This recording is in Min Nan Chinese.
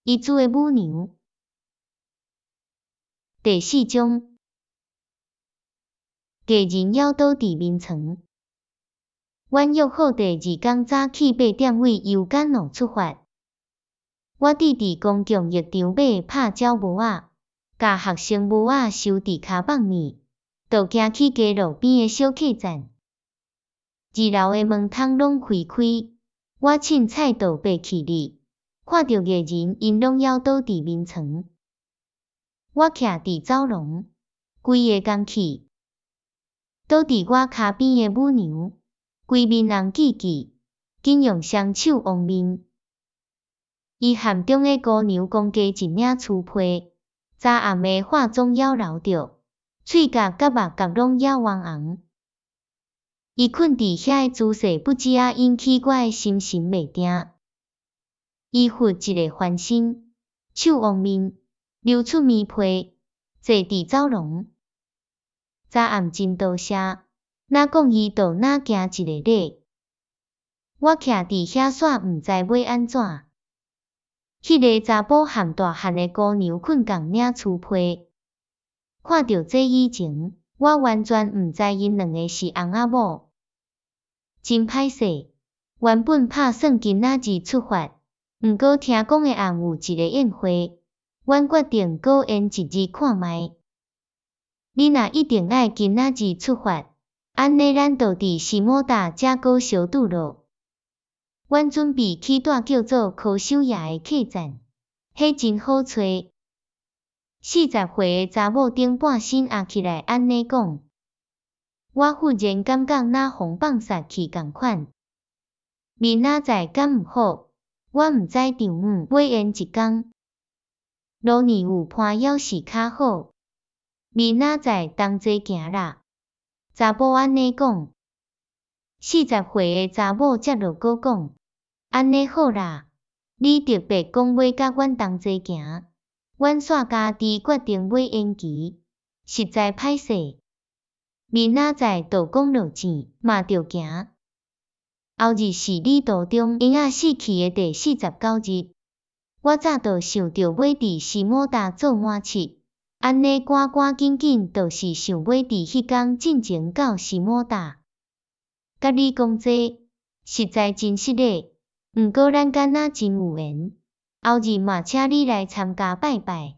伊煮的舞娘。第四章，藝人猶倒佇眠床。阮約好第二工早起8點為油柑路出發。我佇佇公共浴場買拍鳥帽仔，共學生帽仔收佇跤襠內，就行去街路邊的小客棧。二樓的門窗攏開開，我凊彩倒爬去哩，看著藝人𪜶攏猶倒佇眠床。我徛佇走廊，規个工去，倒佇我跤邊的舞娘，規面紅記記，緊用雙手捂面。伊和中的姑娘講加一領粗被，昨暗的化妝猶留著，喙角佮目角攏猶黃紅。伊睏佇遐的姿勢不止仔引起我的心神袂定。伊忽一个翻身，手捂面，溜出棉被，坐佇走廊。昨暗真多謝，若講伊就若行一个禮。我徛佇遐煞毋知欲按怎。彼个查埔和大漢的姑娘睏仝領粗被，看著這以前，我完全毋知𪜶兩个是翁仔某。真歹勢，原本拍算今仔日出發，毋過聽講下暗有一个宴會，阮決定閣延一日看覓。你若一定愛今仔日出發，按呢咱就佇斯摩達遮閣相拄囉。阮準備去蹛叫做柯修亞的客棧，彼真好揣。40歲的查某頂半身壓起來按呢講，我忽然感覺若予放殺去仝款。明仔載敢毋好？我毋知丈母欲延一工。蘆年有伴猶是較好。明仔載同齊行啦。查埔按呢講。40歲的查某接落閣講，按呢好啦，你特別講欲佮阮同齊行，阮煞家己決定欲延期，實在歹勢。明仔載就講落錢，嘛著行。後日是旅途中嬰仔死去的第49日，我早就想著欲佇斯摩達做滿七，按呢趕趕緊緊，就是想欲佇彼工進前到斯摩達。佮你講這，實在真失禮，毋過咱敢若真有緣，後日嘛請你來參加拜拜。